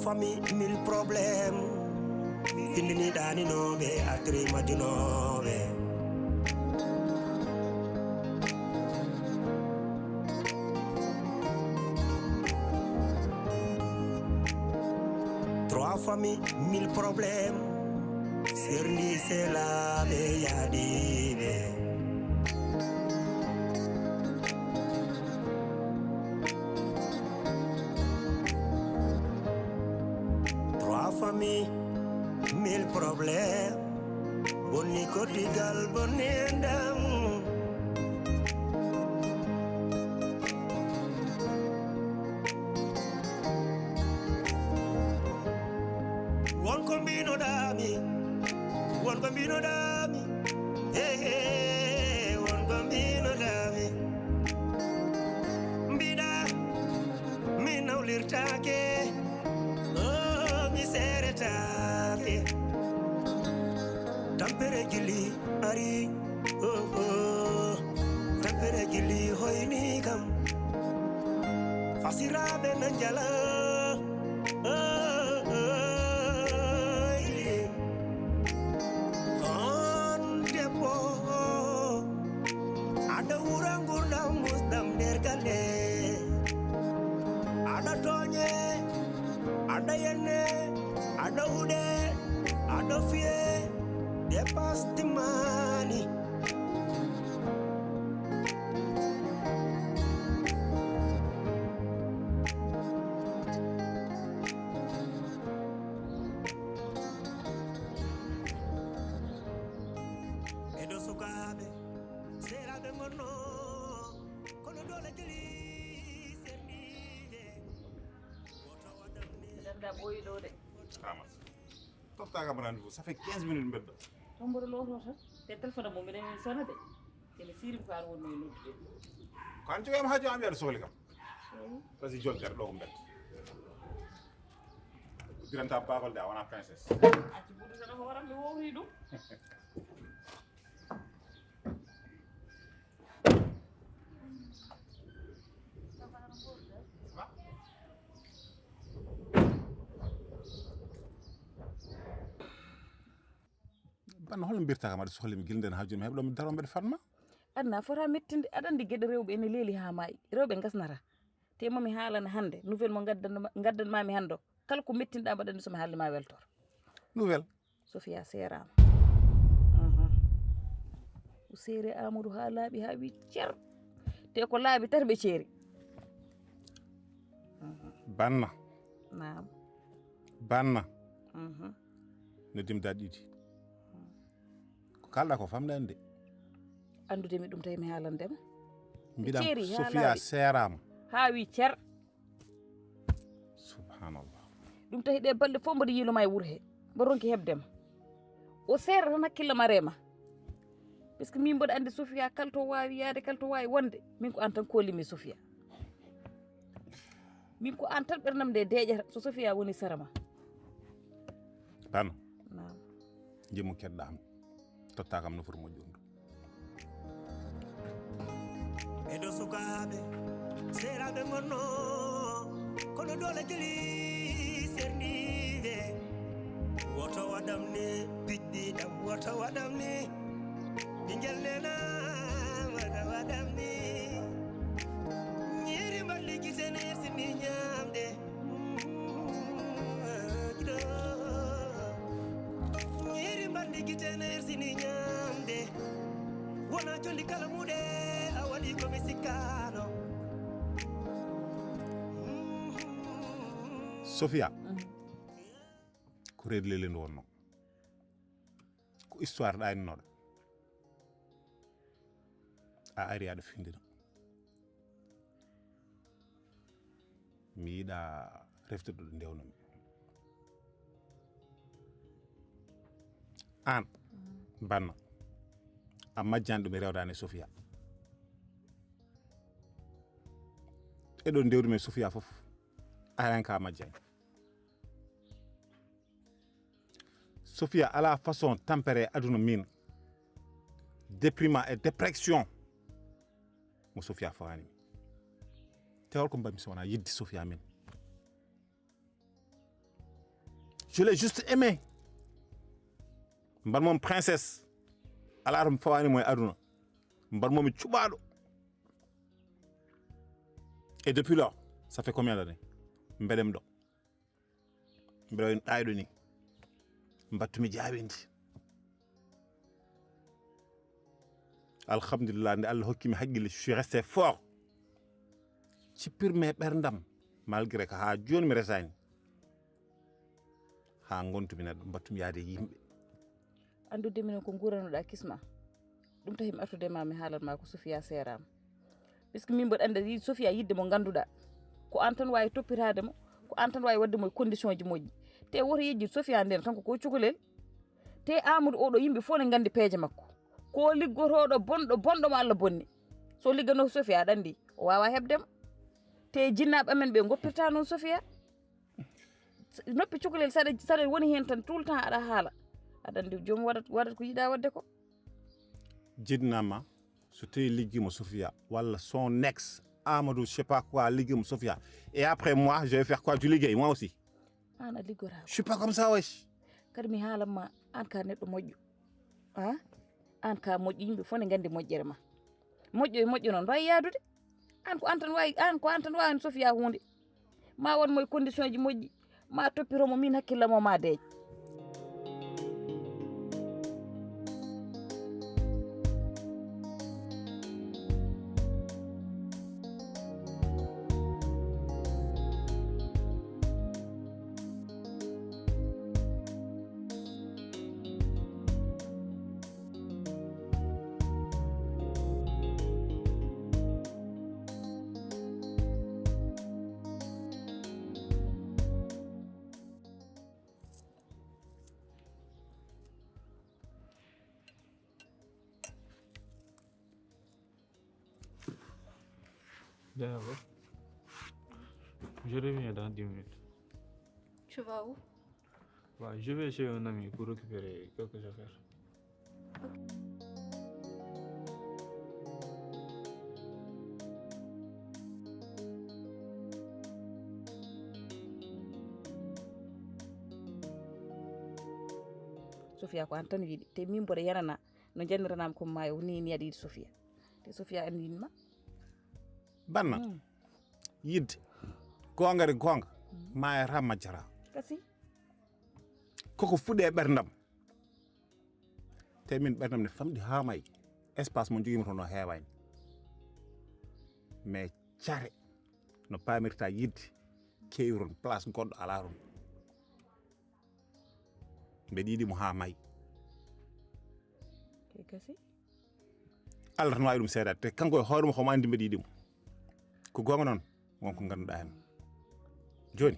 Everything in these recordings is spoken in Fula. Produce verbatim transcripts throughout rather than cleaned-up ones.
Famille, mille problèmes. Findini ɗaninooɓe, artiri majjunooɓe. Trois familles, mille problèmes. Serndi selaaɓe yaadiiɓe. Trois familles, mille problèmes. Bonni koddigal, bonni enɗam. Won ko mbinoɗaami, won ko mbinoɗaami, he, he, won ko mbinoɗaami. Mbiɗa mi nawlirtaake, oh, mi seeretaake. Tampere gili ari, oh, oh. Tampere gili hoyni kam. Fasiraaɓe na njala, oh, oh, yeah. On debbo, aɗa wura ngurdam musɗam nder galle. Aɗa tooñe, aɗa yenne, aɗa huɗe, aɗa fiye, dépasse timmaani. Ɓeɗo sukaaɓe, seeraaɓe ngonno, kono doole jeli serniiɓe. Woto waɗam ni. Danda ɓooyi ɗo de. Amas. Totta kam rendez-vous, ça fait quinze minutes mbedda. Tomboro loto tan. Te téléphone mo minen min sona de. Kene sirim ko ar wonno e noddude. Ko an jogi am haaju am wiyaɗo sohli kam. Parce que jol gar ɗo ko mbedda. Diranta bagol de a wona princesse. Acci budu tan ko waram mi wowri ɗum. Banno, hol mbirta kam aɗa sohli mi gilden ha joni mi heɓɗo mi daro mbeɗa fatma? Adna fota mettinde, aɗa andi geɗe rewɓe ene leeli ha maayi. Rewɓe gasnata. Te momi haalana hannde nouvelle mo ngaddanma- ngaddanmami hannde o. Kala ko mettinɗa mbaɗa andi somi haalde ma weltor. Nouvelle? Sofia seerama. Mhm. O seere Amadou ha laaɓi ha wi cer. Te ko laaɓi tati ɓe ceeri. Banna. Naam. Banna. Mhm. No dimda ɗiɗi. Ko kalɗa ko famɗani de. Andude mi ɗum tawi mi haalandema. Mbiɗam ceeri ha Sofia laaɓi. Seerama. Ha wi cer. Subhanallah. Ɗum tawi ɗe balɗe fof mboɗo yiiloma e wuuro he. Mboɗo ronki heɓdema. O seera tan hakkille ma reema. Parce que min mboɗo andi Sofia kala to wawi yaade kala to wawi wonde. Min ko an tan kolimi Sofia. Min ko an tan ɓerdam nde deeƴata so Sofia woni sara ma. Bano. Naam. Jimmo keɗɗa am. Totta kam nofuru moƴƴo ndu. Ɓeɗo sukaaɓe, seeraaɓe ngonno, kono doole jeli serniiɓe. Woto waɗam ni, piɗɗi ɗam, woto waɗam ni. Ɓingel nena, woto waɗam ni. Ñiiri mballi gite ne sini ñaamde. Ñiiri mballi gite ne sini ñaamde. Wona jolli kala muɗe a waɗi ko mi sikkano. Sofia, ko reedu leydi ndu wonno. Ko histoire ɗaninnoɗo. A ari aɗa findina. Mi yiɗa reftude ɗo ndewnumi. An, Banna, a majjani ɗum e rewdani e Sofia. E ɗo ndewdumi e Sofia fof, aranka a majjani. Sofia ala façon tampere e aduna min. Déprimant e dépression. Mo Sofia fawani mi. Te holko mbaɗmi so wona yidde Sofia min. Je l'ai juste aimé. Mbaɗ moom princesse. Alaa to mi fawaani mo e aduna. Mbaɗ moom mi cuɓaaɗo. Et depuis lors, ça fait combien d'années? Mbeɗem ɗo. Mbeɗo en ɗayɗo ni. Mbattumi jaawindi. Alhamdulillah, nde Allah hokki mi haqqille, je suis resté fort. Cippirmi e ɓerndam, malgré que haa jooni mi resaani. Haa ngontumi neɗɗo, mbattumi yaade e yimɓe. Anndude minen ko nguuranoɗaa kisma. Ɗum tahi mi artude ma, mi haalan ma ko Sofia seeraama. Puisque min mboɗo anndi yiɗ-, Sofia yiɗde mo ngannduɗaa. Ko aan tan waawi toppitaade mo, ko aan tan waawi waɗde mo e condition ji moƴƴi. Te woto yejjit Sofia ndeen, kanko ko cukalel. Te Amadou oɗo yimɓe fof ne nganndi peeje makko. Ko liggotooɗo bonɗo, bonɗo mo Allah bonni. So liggano Sofia aɗa anndi, o waawaa heɓde mo. Te jinnaaɓe amen ɓe ngoppirta noon Sofia. Noppi cukalel, saɗa, saɗa woni heen tan tout le temps aɗa haala. Aɗa anndi joom waɗat, waɗat ko yiɗaa waɗde ko. Jinnama, so tawi liggi mo Sofia, walla son ex, Amadou, je sais pas quoi, liggi mo Sofia. Et après moi, je vais faire quoi? Tu liggey, moi aussi. Aan a liggora. Je suis pas comme ça, wesh. Kadi mi haalan ma, aan ka neɗɗo moƴƴo. Ah? Aan ka moƴƴo, yimɓe fof ne nganndi moƴƴere ma. Moƴƴo e moƴƴo noon, mbaawi yaadude. Aan ko aan tan waawi, aan ko aan tan waawi Sofia huunde. Ma waɗ mo e condition ji moƴƴi, ma toppito mo, min hakkillam o ma deeƴ. D'accord. Je reviens dans dix minutes. Tu vas où? Bah, je vais chez un ami pour récupérer quelques affaires. Sofia ko aan tan yiɗi, te min mboɗo yanana no njanniranaam ko maayo, ni, ni aɗa yiɗi Sofia. Te Sofia anndi yiɗi ma. Banna. Mm. Yidde. Goonga de goonga. Mm. Maaya tan majjata. Kasi. Koko fuɗɗi e ɓerndam. Te min ɓerndam ne famɗi haa maayi. Espace mo njogimi toon o heewaani. Mais care no paamirta yidde keewi toon, place goɗɗo alaa toon. Mbeɗa yiɗi mo haa maayi. Te kasi. Allah tan waawi ɗum seedaade. Te kanko e hoore mum omo anndi mbeɗa yiɗi mo. Ko goonga noon, won ko ngannduɗaa heen. Jooni,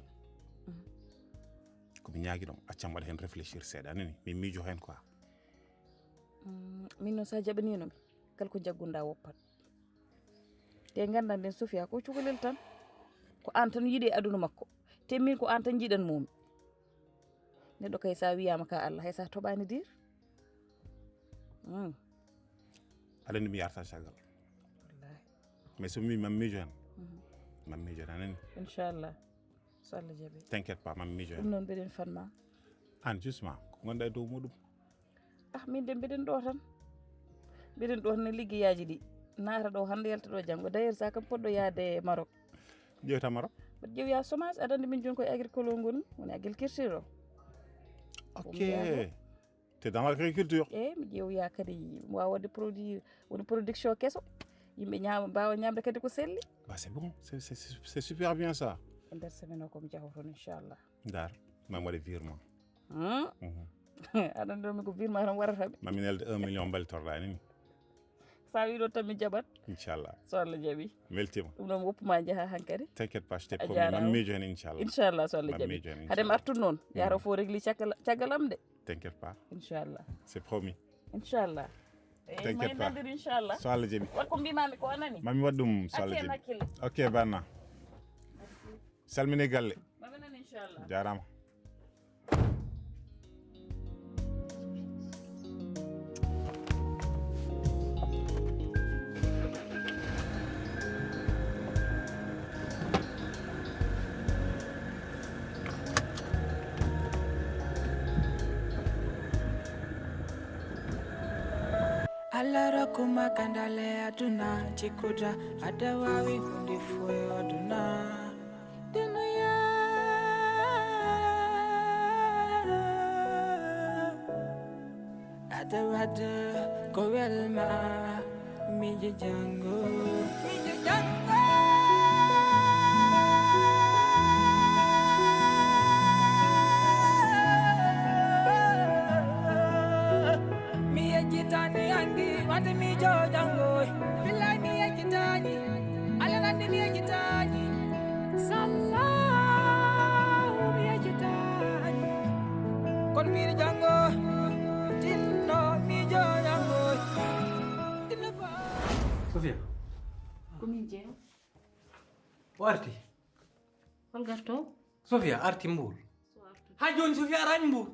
ko mi ñaagi ɗum, accam waɗa heen réfléchir seeɗa, a nani? Mi miijo heen quoi. Mm, min noon, so a jaɓaniino mi, kala ko njaggunɗaa woppat. Te nganndan nden Sofia ko cukalel tan. Ko aan tan yiɗi e aduna makko. Te min ko aan tan njiɗan momi. Neɗɗo kay, sa wiyama ka Allah, hay sa toɓani dir. Mm. Aɗa anndi mi yarata caggal. Wallahi. Mais so mi mam miijo hen. Mhm. Mam miijo hen, a nani? Inchallah. So Allah jaɓi. T'inquiète pas, mam miijo hen. Ɗum noon mbeɗen fanma. An justement, ko gonɗa e dow muɗum? Ah, min de mbeɗen ɗo tan. Mbeɗen ɗo tan e liggeyaaji ɗi. Naata ɗo hannde, yalta ɗo janngo. D'ailleurs, sa kam poɗɗo yaade Maroc. Ƴeewta Maroc? Mbaɗa ƴeew ya chômage, aɗa anndi min jooni koye agricole o ngonmi, woni agriculture o. Ok. Te dans l'agriculture? Eeyi, mi ƴeew ya kadi mi waawa waɗde produit, woni production keso. Yimɓe ñaama, mbaawa ñaamde kadi ko selli. Bah, c'est bon, c'est, c'est, c'est super bien ça. E nder semaine o ko mi jahoto, inchallah. Ndar, ma mi waɗe virement. Hmm? Mhm. Aɗa anndi ɗo min ko virement tan warata mi. Ma mi nelde un million mbalitorɗa ni. Sa wi ɗo tan mi jaɓat. Inchallah. So Allah jaɓi. Weltima. Ɗum ɗon woppuma jaha hankadi. T'inquiète pas, je t'ai promis. Ma mi miijo hen, inchallah. Inchallah, so Allah jaɓi. Ma mi miijo hen, inchallah. Hade mi artude noon, yahata fof régli caggal, caggal am de. T'inquiète pas. Inchallah. C'est promis. Inchallah. T'inquiète pas. Inchallah. So Allah jaɓi. Waɗ ko mbimami ko, a nani? Ma mi waɗ ɗum so Allah jaɓi. Accu hen hakkille. Ok, Banna. Merci. Salmini galle. Ma mi nani, inchallah. Jarama. Allah rokku ma gandal e aduna, jikkuda ada wawi hunde fof e aduna. Dunuya ada wada ko welma, mijo jango, mijo jango. Mi yejjitaani anndi wonde miijo janngo. Billaay mi yejjitaani. Alla nandi mi yejjitaani. Sallahu mi yejjitaani. Kono miijo janngo. Tinno miijo janngo. Tinno fa- Sofia. Ko min jeew. O arti. Hol garto? Sofia arti mbuur. Ha joni Sofia arani mbuur.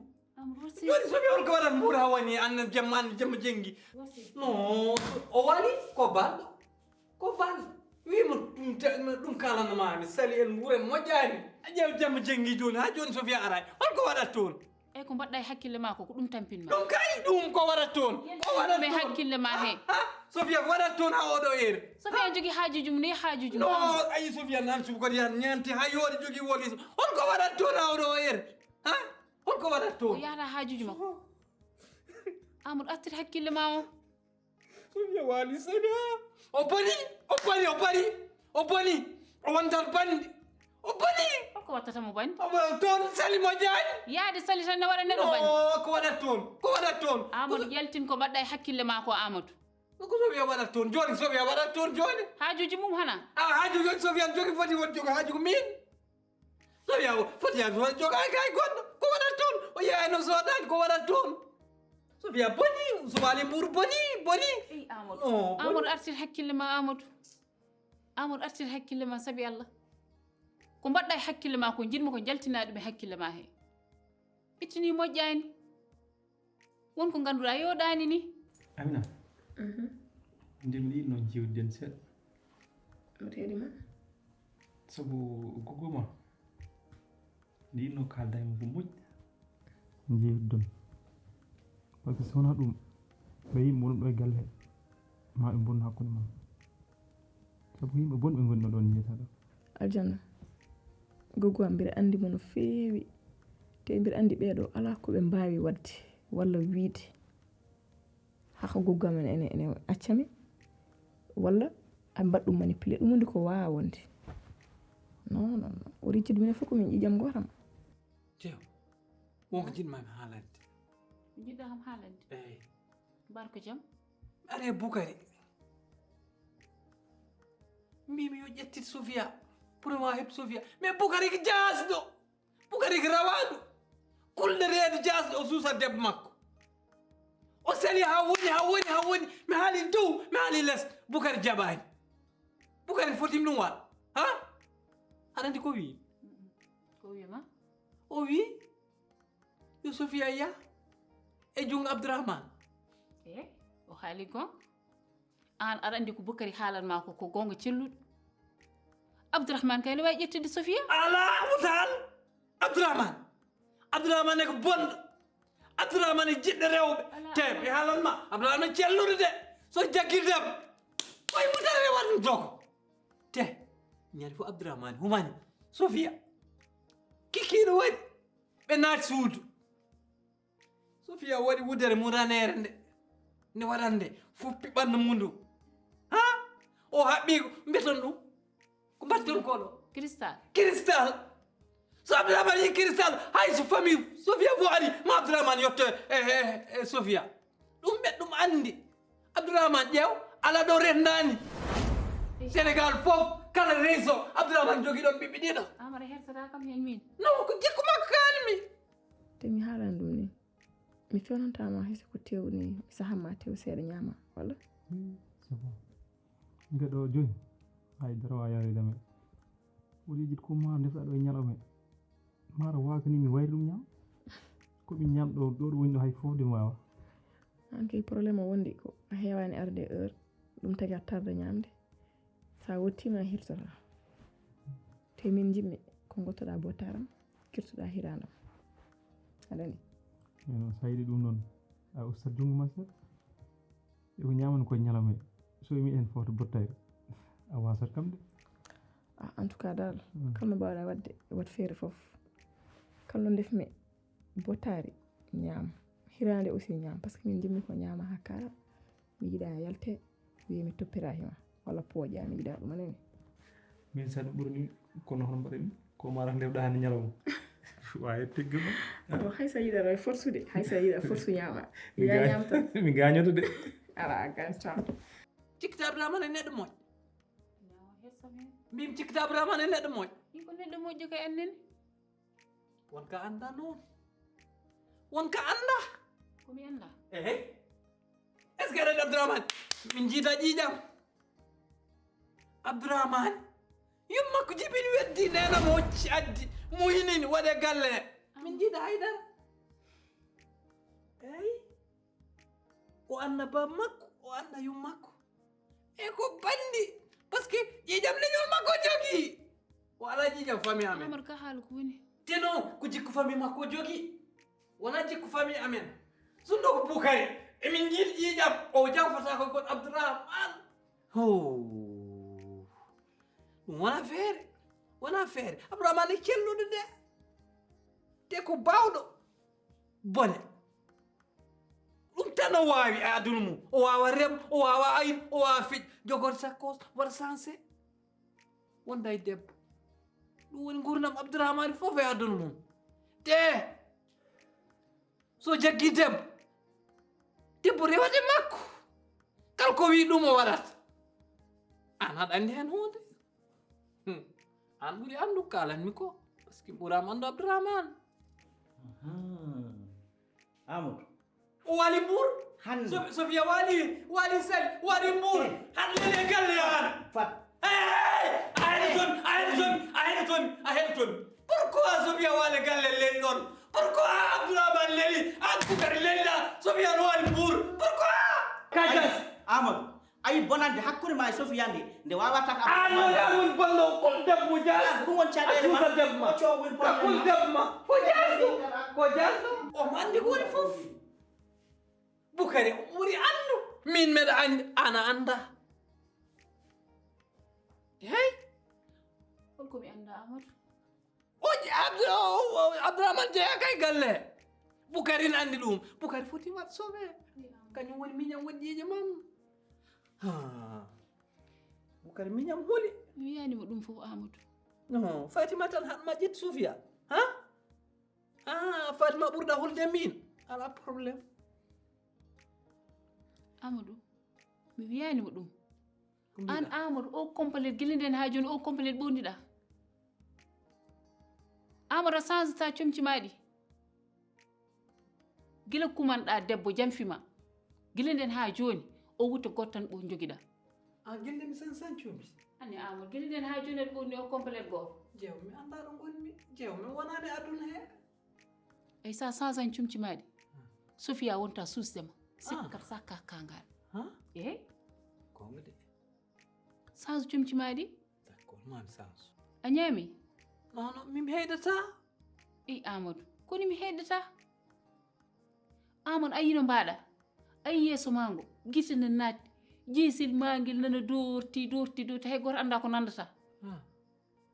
Joni Sofia hol ko waɗat mbuur ha woni an jemma an jemma jengi. No o wali ko bal. Ko bal. Wimo ɗum ɗum kalanoma mi sali en mbuur en moƴƴani. A ƴeew jemma jengi joni ha joni Sofia arani. Hol ko waɗat toon? Eyyi ko mbaɗɗa e hakkille ma ko ko ɗum tampin ma. Ɗum kay ɗum ko waɗat toon. Ko waɗat toon. Hakkille ma he. Sofia ko waɗat toon ha oɗo heure. Sofia jogui haajuji mum ni haajuji mum. No ayi Sofia nan subu kadi yan ñanti ha yooɗi jogui wolis. Hol ko waɗat toon ha oɗo heure? Ha? Hol ko waɗat toon? O yahata haajuji makko. Amadou artir hakkille ma o. Sofia waali Sofia. O boni, o boni, o boni, o boni. O wontan bandi. O boni. Holko wattata mo bandi? O boni toon sali mo jaani. Yaade sali tan ne waɗa neɗɗo bandi. O ko waɗat toon. Ko waɗat toon. Amadou yaltin ko mbaɗɗa e hakkille ma ko Amadou. Ko Sofia waɗat toon jooni Sofia waɗat toon jooni. Haajuji mum hana. A haaju jooni Sofia jogi foti won jogo haaju ko min. Sofia o foti yaa foti jogaaki hay goɗɗo ko waɗat toon o yeeya no soodaani ko waɗat toon. Sofia boni subaali mbuur boni boni. Ey Amadou. Amadou artir hakkille ma Amadou. Amadou artir hakkille ma sabi Allah. Ko mbaɗɗa e hakkille ma ko jiɗmi ko jaltina ɗum e hakkille ma he. Ittini moƴƴani. Won ko ngannduɗaa yooɗaani ni. Amina. Nde mi yiɗno jiwden seeɗa. Mo teeɗi ma. Sabu goggo ma. Nde yiɗno kaalda e mo ko moƴƴi. Jiwden. Parce que so wonaa ɗum ɓe yimɓe wonɓe ɗo e galle ma ɓe mbonno hakkunde mon. Sabu ko yimɓe bonɓe ngoni ɗo ɗon njiyata ɗo. Aljanna. Goggo am mbiɗa anndi mo no feewi. Te mbiɗa anndi ɓeeɗo alaa ko ɓe mbaawi waɗde walla wiyde. Haka goggo am ene ene acca mi walla a mbaɗ ɗum manipulé ɗum woni ko waawaa wonde. Non non non o rijjit minen fof ko min ƴiƴam gootam. Tew wonko jiɗmaa mi haalande. Ko jiɗɗaa kam haalande? Eey. Mbar ko jam? Are Bukari. Mbimi yo ƴettit Sofia pour mi wawa heɓde Sofia mais Bukari ko jaasɗo. Bukari ko rawaandu. Kulɗo reedu jaasɗo o suusa debbo makko. O sali ha woni ha woni ha woni mi haali dow mi haali les Bukari jaɓaani. Bukari fotimi ɗum waɗ ha? Aɗa anndi ko wii? Ko wima? O wii yo Sofia yah e junngo Abdourahmane. E o haali ko? Aan aɗa anndi ko Bukari haalan maa ko ko goonga celluɗo. Abdourahmane kay no waawi ƴettude Sofia. Alaa mo taal Abdourahmane. Abdourahmane ko bonɗo. Abdourahmane jiɗɗo rewɓe. Te mi haalan ma Abdourahmane celluɗo de. So jaggir debbo. Koye mutare rewata ɗum jogo. Te ñande fof Abdourahmane humani Sofia. Kikiiɗo waɗi ɓe naati suudu. Sofia waɗi wudere mum raneere nde nde waɗata nde fuppi ɓanndu mum ndu ha o haɓɓi ko mbeton ɗum ko mbatton koɗo cristal cristal so abdourahmane yi cristal hay so famille sofia fof ari ma abdourahmane yetto e e sofia ɗum ɓe ɗum anndi abdourahmane ƴeew ala ɗo rendani sénégal fof kala région abdourahmane jogui ɗon ɓiɓɓe ɗiɗo amara hersata kam hen min non ko jikku makko kalmi Te mi haalan ɗum ni, mi fewnantaa ma hay so ko teew ni, mi sahan ma teew seeɗa ñaama, walla? Mbeɗo joyi, hay dara waawi yaaroyde am. Woni jit ko maa ndefɗa ɗo e ñalawma. Maaro waaka ni mi wayri ɗum ñaam. Ko min ñaam ɗo ɗo ɗo woni ɗo hay fof de mi waawa. Aan kay problème o wondi ko a heewaani arde e heure, ɗum tagi a tarda ñaamde. So a wottiima a hirtoto. Te min njiɗmi ko ngottoɗaa bottaaram, kirtoɗaa hiraandam. Aɗa anndi? Eno so a yiɗi ɗum noon, a ustat junngo ma seeɗa. Eko ñaamani ko ñalawma, so mi en footo bottayre, a wasat kam de. Ah, en tout cas daal, mm, kala no mbaawɗaa waɗde, waɗ feere fof. Kala no ndefmi bottaari, ñaam. Hiraande aussi ñaam, parce que min njiɗmi ko ñaama haa kaara. Mi yiɗaa yalte, wiye mi toppiraki ma, walla pooƴa, mi yiɗaa ɗum, a nani? Min sa ɗum ɓurni, kono hono mbaɗen, ko mara ndewɗa hannde ñalawma. Wawi tigga ɗum. Bon, hay sa yiɗa no force de, hay sa yiɗa force ñaama. Mi Ya ga-, ñaam tan. Mi gañoto de. Ala, a gañta. Cikkita Abdourahmane e neɗɗo moƴƴo. Ñaama hessa men. Mbimi cikkita Abdourahmane e neɗɗo moƴƴo. Min ko neɗɗo moƴƴo kay annene. Won ka annda noon. Won ka annda. Ko mi annda? Ehe. Est-ce que aɗa anndi Abdourahmane? Min njiida ƴiiƴam. Abdourahmane, yumma ko jibini weddi, neena mo hocci addi, mo hinini, waɗe galle. Min njiida haydara. Eyi. O annda baaba makko, o annda yumma makko. E ko banndi, parce que ƴiiƴam leñol makko jogii. O alaa ƴiiƴam famille amen. Amar ka haala ko woni? Te noon, ko jikku famille makko jogii. Wonaa jikku famille amen. Sunno ko Bukari. Emin njiidi ƴiiƴam. O jam fota ko kon Abdourahmane. Ho. Ɗum wonaa feere. Wonaa feere. Abdourahmane e celluɗo de. Te ko baawɗo. Bone. Ɗum tan o waawi e aduna mum. O waawa rem, o waawa aynu, o waawa fij. Jogor sakkos, waɗa sanse. Wonda e debbo. Ɗum woni nguurndam Abdourahmane fof e aduna mum. Te so jaggi debbo, debbo rewat e makko. Kala ko wi ɗum o waɗat. An aɗa anndi heen huunde. Hmm. An ɓuri anndu kaalanmi ko. Parce que ɓuraama anndu Abdourahmane. Amadou. O waali Mbuur. Hannde. So-, Sofia waali, waali Sali, waali Mbuur. Eh. Han lele galle an. Fat. Hey! A heɗoton, a heɗoton, a heɗoton, a heɗoton. Pourquoi Sofia waali galle leli ɗon? Pourquoi Abdourahmane leli? An Bukari lelɗa, Sofia no waali Mbuur. Pourquoi? Kajas. Amadou. Ayi bonande hakkunde ma e Sofia nde, nde wawata kam. An woni an woni bonɗo, kul debbo mo jaas. Ɗum woni caɗeele ma. Suusa debbo ma. Ko cowgol bonde ma. Kul debbo ma. Ko jaasɗo. Ko jaasɗo. Omo anndi ko woni fof. Bukari ɓuri anndu. Min meɗa anndi, an a annda. Hey. Hol ko mi annda, Amadou? O je-, Abdu-, o, o, Abdourahmane jeyaa kay galle. Bukari ne anndi ɗum. Bukari foti waɗ soɓe. Kañum woni miñam woni ƴiiƴe mam. Ha. Bukari miñam holi. Mi wiyaani mo ɗum fof, Amadou. No, Fatima tan haɗ ma ƴetti Sofia. Ha? Ah, Fatima ɓurɗa hulde min. Ala problème. Amadou, mi wiyaani mo ɗum. Ko mbiɗa? An Amadou, o complet, gila nden haa jooni, o complet ɓowndiɗa. Amadou, a changeta comci ma ɗi. Gila kumanɗa debbo, jamfi ma. Gila nden haa jooni, o wutto gooto tan ɓo jogiɗa. An gila mi san san comci? Anne Amadou, gila nden haa jooni aɗa ɓownni o complet gooto. Jeew, mi annda ɗo ngonmi. Jeew, mi wonaani aduna he. Ay, sa changean comci ma ɗi. Ah. Sofia wonta suusde ma. Ah. Sikkat sa ka kangal. Ha? Eh? Gonga de. Change comci ma ɗi. D'accord, ma mi change. A ñaami? Non, non, mi, mi heydata. Ey, Amadou, kono mi heydata. Amadou, a yino mbaɗa. A yi yeeso ma ngo, gite ne naatti. Jiisil ma ngel nana doorti, doorti, doorti. Hay gooto annda ko nandata. Ah.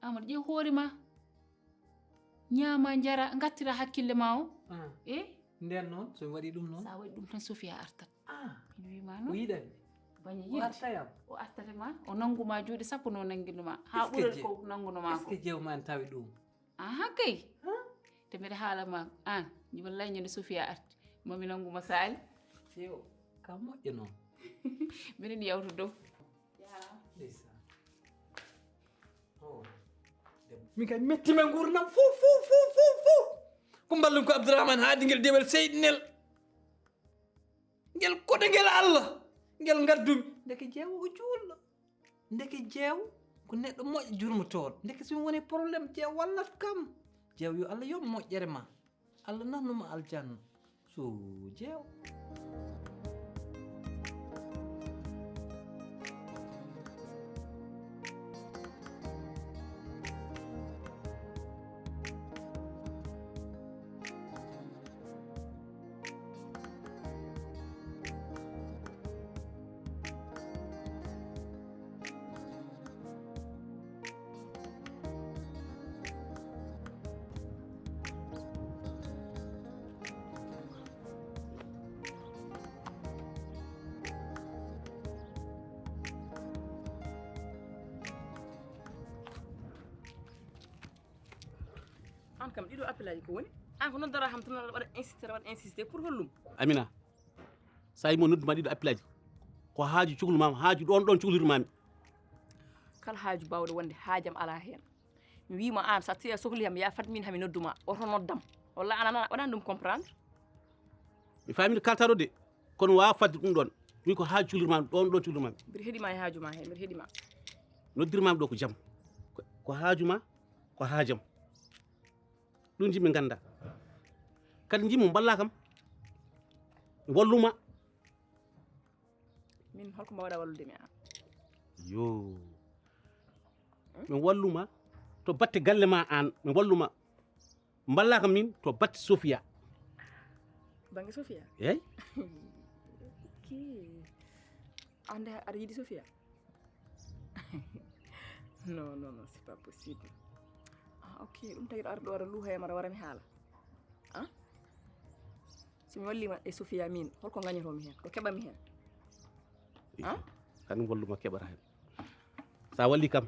Amadou, ƴeew hoore ma. Ñaama, njara, ngattira hakkille ma o. Ah. Eh? Nden noon, so mi waɗi ɗum noon? Sa waɗi ɗum tan, Sofia artat. Ah. Ina wima noon. O yiɗani? Baña o yiɗde. Arta yam? O artata ma, o nangu ma juuɗe sappo no nanguno ma. Haa ɓurata ko nanguno ma ko. Est-ce que jeew ma en tawi ɗum? Aha kay. Huh? Te mbeɗa haala ma, an, wallay ñande Sofia arti. Mami nangu ma saali. Jeew, ka moƴƴo noon. Mbiɗen yawta dow. Ndeysaan. Oh, debbo. Min kay metti men nguurndam fof, fof, fof, fof, fof. Ko mballum ko Abdourahmane haadi ngel dewel seyɗinel. Ngel koɗe ngel Allah. Ngel ngaddumi. Ndeke jeewo ko juulɗo. Ndeke jeew ko neɗɗo moƴƴo jurmotooɗo. Ndeke so mi woni problème, jeew wallat kam. Jeew yo Allah yoɓ moƴƴere ma. Allah nannu ma aljanna. So jeew. An kam ɗiɗo appelaaji ko woni? An ko noddora ham tan aɗa waɗa insisté, aɗa waɗa insisté pour hollum? Amina, sa yimo nodduma ɗiɗo appelaaji, ko haaju cukalmaami, haaju ɗon ɗon cukalirmaami. Kala haaju baawɗo wonde haajam alaa heen. Mi wiima aan, so a tawi a sokli ham, ya fad min hami nodduma, oto noddam. Walla aan a nana, waɗan ɗum comprendre? Mi faamii kaltaɗo de, kono waawa fadde ɗum ɗon. Min ko haaju cukalirmaami, ɗon ɗon cukalirmaami. Mbiɗa heɗima e haaju ma heen, mbiɗa heɗima. Noddirmaami ɗo ko jam. Ko, ko haaju ma, ko haajam. Ɗum njiɗmi ngannda. Kadi njiɗmi mballa kam. Mi walluma. Min holko mbaawɗa wallude mi aan? Yo. Hmm? Mi walluma to batte galle ma aan. Mi walluma. Mballa kam min to batte Sofia. Bannge Sofia? Eey. Ok. Aan de aɗa yiɗi Sofia? Non, non, non, c'est pas possible. Ah, ok, ɗum tagi aɗa ɗo aɗa luuha e mara wara mi haala. Ah? So mi wallima e Sofia min, holko gañotomi heen? Ko keɓami heen? Ah? Kañum walluma keɓata heen. Sa walli kam,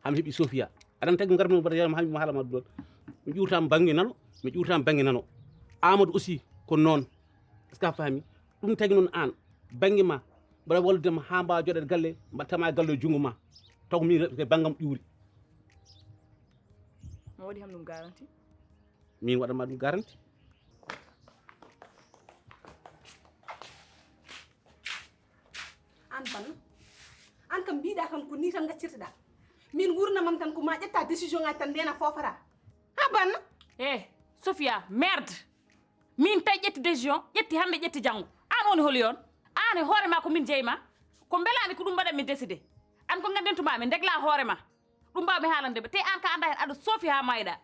hami heɓi Sofia. Aɗan tagi ngarmi mbaɗa yaram hami mo haala ma ɗum ɗon. Mi ƴuurtama bannge nano, mi ƴuurtama bannge nano. Amadou aussi ko noon. Est-ce que a faami? Ɗum tagi noon aan, bannge ma, mbaɗa walludema haa mbawa jooɗade galle, mbaɗtama e galle e junngo ma. Taw ko min rewɓe banngam ƴuuri. Mo waɗi ham ɗum garanti? Min waɗanma ɗum garanti. Aan Banna, aan kam mbiɗa kam ko ni tan gaccirteɗa. Min nguurndam am tan ko ma ƴetta décision ngaji tan ndena fofata. Ha Banna? Eh, Sofia, merde. Min tawi ƴetti décision, ƴetti hannde, ƴetti janngo. Aan woni holi on? Aan e hoore ma ko min jeyi ma? Ko mbelami ko ɗum mbaɗan mi décidé. Aan ko nganndintuma mi, ndegla hoore ma. Ɗum mbawmi haalande ɓe. Te aan ka annda heen, aɗa soofi haa maayɗa.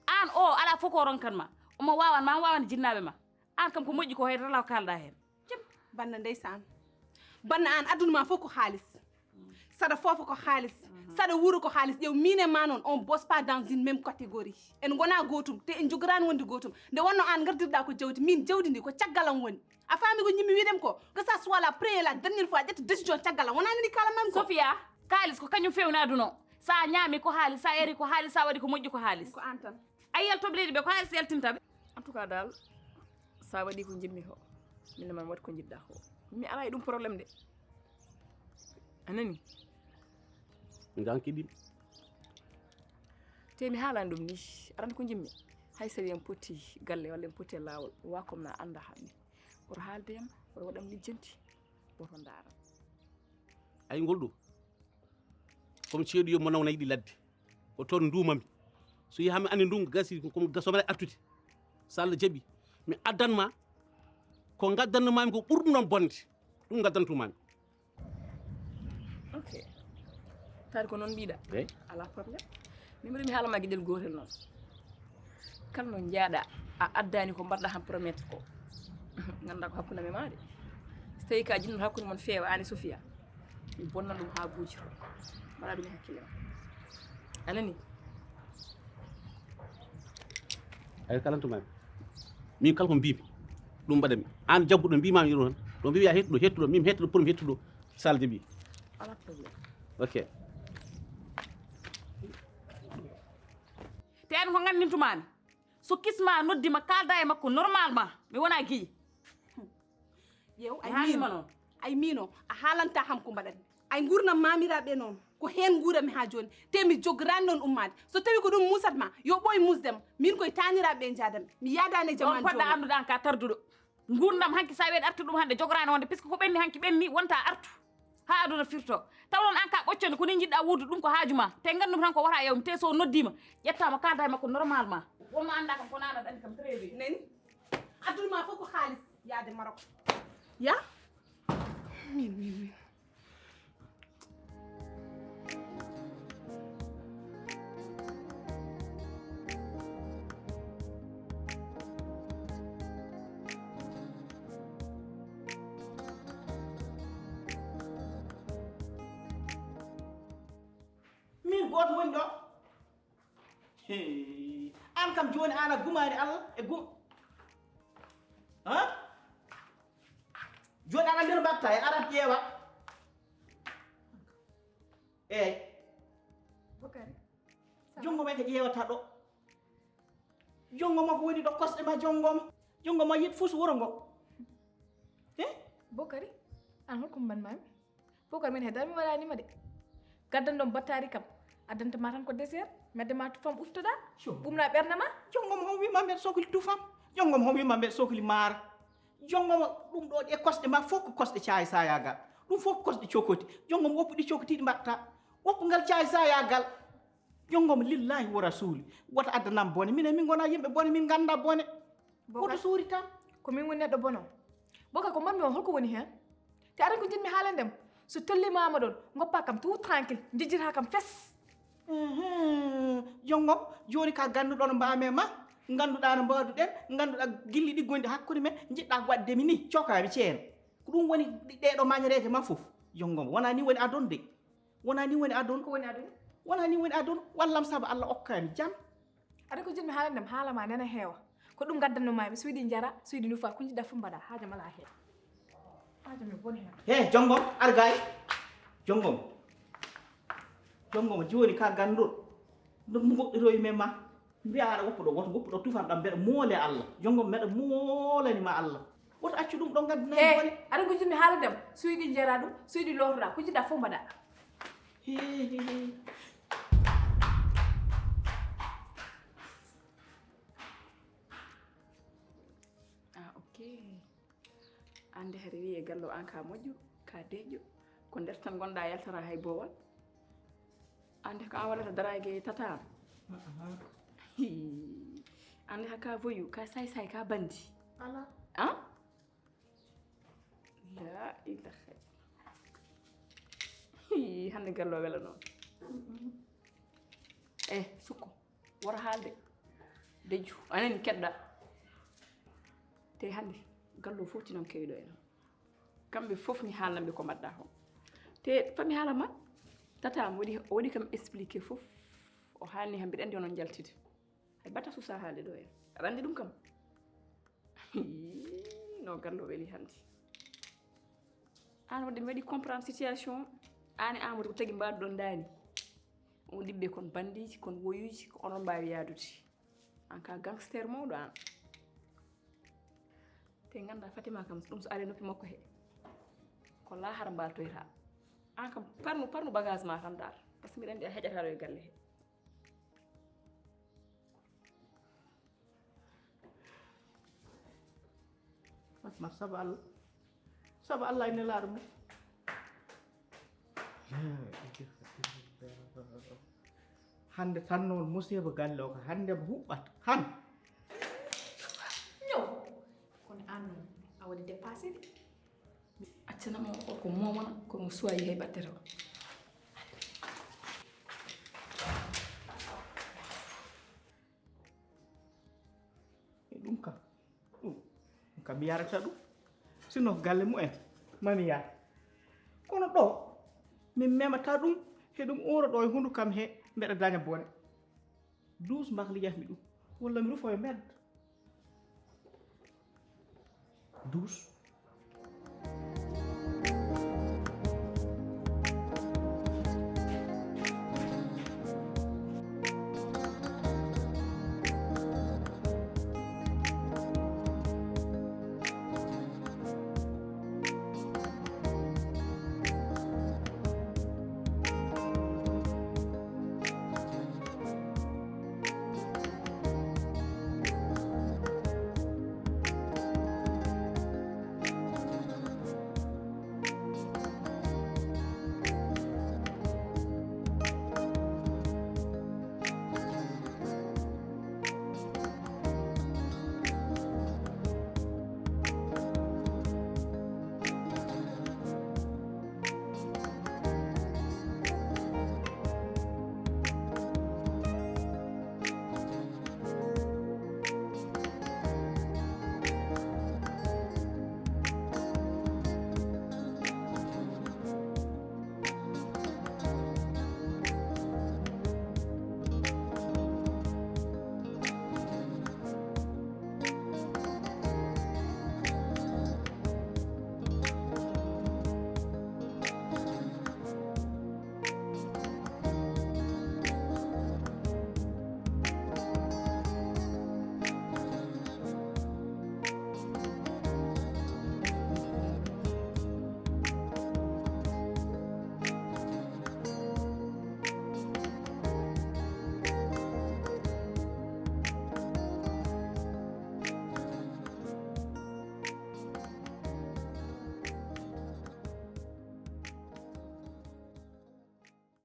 Aan o, alaa fof ko ronkan ma. Omo waawan ma, omo waawan jinnaaɓe ma. Aan kam ko moƴƴi ko, hay rala ko kaalɗa heen. Cim. Banna ndeysaan. Banna aan, aduna ma fof ko haalis. Saɗa foofa ko haalis. Saɗa wuuro ko haalis. Ƴeew, min e ma noon, on bosse pas dans une même catégorie. En ngona gootum, te en njogoraani wonde gootum. Nde wonno aan ngardirɗa ko jawdi, min jawdi ndi ko caggal am woni. A faami ko njiɗmi wiidem ko? Que ça soit la première, la dernière fois, ƴetta décision caggal am. Wonaa ni kaalanmaami ko? Sofia, kaalis ko kañum feewni aduna o. So a ñaami ko haalis, so a yari ko haalis, so a waɗi ko moƴƴi ko haalis. Ko aan tan. A yiyat toɓe leydi ɓe, ko haalis yaltinta ɓe. En tout cas daal, so a waɗi ko njiɗmi ko, min e ma waɗ ko njiɗɗa ko. Mi alaa e ɗum problème de. A nani? Nganki ɗim. Te mi haalani ɗum ni, aɗa anndi ko njiɗmi. Hay so en poti galle walla en poti e laawol, wa comme na annda hannde. Woto haalde yam, woto waɗam lijjanti, woto ndaaram. Ay ngol ɗo. Comme ceeɗu yo mo nawna yiɗi ladde. Ko toon nduumami. So yahami annde ndun gasi, ko mi gasomere artude. So Allah jaɓi, mi addan ma ko ngaddanno mami ko ɓuri ɗum ɗon bonde. Ɗum ngaddantumami. Ok. Taade ko noon mbiɗa. Eyi. Alaa problème. Min mbiɗa mi haala ma geɗel gootel noon. Kala no njaaɗa, a addaani ko mbaɗɗa han promettre ko. Ngannda ko hakkunde am e ma de. So tawi ka jinno hakkunde mon feewa, aan e Sofia, mi bonna ɗum haa guujito. Mbaɗa ɗum e hakkille ma. A nani? Ay, kalantu mami. Min kala ko mbimi, ɗum mbaɗami. Aan jagguɗo mbimami ɗum tan. Ɗo mbiya hettuɗo, hettuɗo, min hettuɗo, pour mi hettuɗo. Sal jaɓi. Alaa problème. Ok. Te aan ko nganndintumami. So kisma noddi ma, kaalda e makko normalement. Mi wona giyi. Ƴeew, ay miino. Ay miino, a haalanta ham ko mbaɗatmi. Ay nguurnam maamiraaɓe noon, ko heen nguurami haa jooni. Te mi jogoraani noon ummaade. So tawi ko ɗum muusat ma, yo ɓooy muusde ma. Min koye taaniraaɓe ɓe njaadanmi. Mi yaadaani e jamaanu jooni. On poɗɗa anndude aan ka tarduɗo. Nguurndam hanki so a wiyaɗ artu ɗum hannde, jogoraani wonde, puisque ko ɓenni hanki ɓenni, wonta artu. Haa aduna firto. Taw noon aan ka ɓocconi, ko ni njiɗɗa wuurdude, ɗum ko haaju ma. Te nganndu tan ko wota yawmi, te so noddiima, ƴettaama kaalda e makko normalement. Wonma annda kam ko nana ɗanndi kam très bien. Nani? Aduna ma fof ko haalis yaade Maroc. Ya? Min, min, min. Min gooto woni ɗo. Hee, aan kam jooni aan a gumaani Allah e gum. Ha? Jooni aan a nder mbatta e arat ƴeewa. Eey. Bokari. Junngo men ko ƴeewata ɗo. Jonngo ma ko woni ɗo kosɗe ma jonngo ma. Jonngo ma yet fus wuro ngo. Eh? Bokari, an holko mbanmami? Bokari min hedar mi waɗanima de. Gaddan ɗon battari kam. Addanta ma tan ko dessert, medde ma tufam uftoɗa. Ɓumna ɓernde ma. Jonngo ma on wima mbeɗa sokli tufam. Jonngo ma on wima mbeɗa sokli maara. Jonngo ma ɗum ɗo ɗe kosɗe ma fof ko kosɗe caayi sayagal. Ɗum fof ko kosɗe cokoti. Jonngo ma woppu ɗi cokotiɗi mbaɗta. Woppu ngal caayi sayagal. Jonngo ma lillahi wa rasuli. Wota addanam bone. Minen min ngona yimɓe bone min ngannda bone. Woto suuri tan. Ko min woni neɗɗo bono. Boka ko mbanmi on holko woni hen? Te aɗa ko jinmi haalande mo. So tollimama ɗon, goppa kam tout tranquille, jejjita kam fes. Jongom, joni ka ganduɗo no mbame ma, ganduɗa no mbaduɗen, ganduɗa gilli ɗi gonɗi hakkude men, jiɗɗa waɗde mi ni, cokami ceeno. Ko ɗum woni ɗeɗo mañereje ma fof. Jongom, wona ni woni adon de. Wona ni woni adon. Ko woni adon? Wona ni woni adon. Wallam saabu Allah okkami jam. Aɗa ko jinmi haalande mo haalama nana heewa. Ko ɗum gaddanno mami, suydi jara, suydi nufa, ko jiɗɗa fof mbaɗa, haaja mala heen. Haaja mi boni heen. He jongom argay. Jongom. Jongom joni ka ganduɗo. Ɗum goɗɗiroyi men ma. Mbiya aɗa woppuɗo woto woppuɗo tufan ɗam mbeɗa moole Allah. Jongom mbeɗa moolani ma Allah. Woto accu ɗum ɗo gaddana bone. Aɗa ko jinmi haalande mo, suydi jara ɗum, suydi lotoɗa, ko jiɗɗa fof mbaɗa. He he he. Ah, ok. Ande hari wiye gallo an ka moƴƴo, ka deƴƴo. Ko nder tan gonɗa yaltata hay bowal. Ande ko an wallata darage tata am. Ande ha ka voyu, ka say say, ka bandi. Ala. An? La ilaha. Hande gallo wela non. Eh, sukko. Wota haalde. Dejju, a nani keɗɗa. Te hannde gallo fof tinon kewiɗo en. Kamɓe fof mi haalnanɓe ko mbaɗɗa ko. Te fami haala ma, tata mi waɗi o waɗi kam expliqué fof. O haalni kam mbiɗa anndi onon njaltide. Hay bata susa haalde ɗo en. Aɗa anndi ɗum kam. No gallo weli hannde. An wadde mi waɗi comprendre situation. An e Amadou ko tagi mbaɗuɗon ndaani. On ɗiɓɓe kon bandiji, kon woyuji, ko onon mbaawi yaadude. An ka gangster mawɗo an. Te ganda Fatima kam ɗum so ari noppi makko he. Ko lahara mbaltoyta. An kam parnu parnu bagage ma tan dal. Parce que mbiɗa andi a heƴata ɗo e galle he. Fatma saba Allah. Saba Allah e nelaaɗo mum. Hannde tan noon musiba galle o ko hannde mo huɓɓata han. Ñaw. Kono an noon a waɗi dépassé de. Accanamo o ko momona kono suwayi hay battete o. E ɗum kam ɗum kam mi yarata ɗum sino ko galle mumen mami yar kono ɗo min memata ɗum he ɗum uro ɗo e hundu kam he mbeɗa daña bone douze mbakli yahmi ɗum walla mi rufo e mbedda douze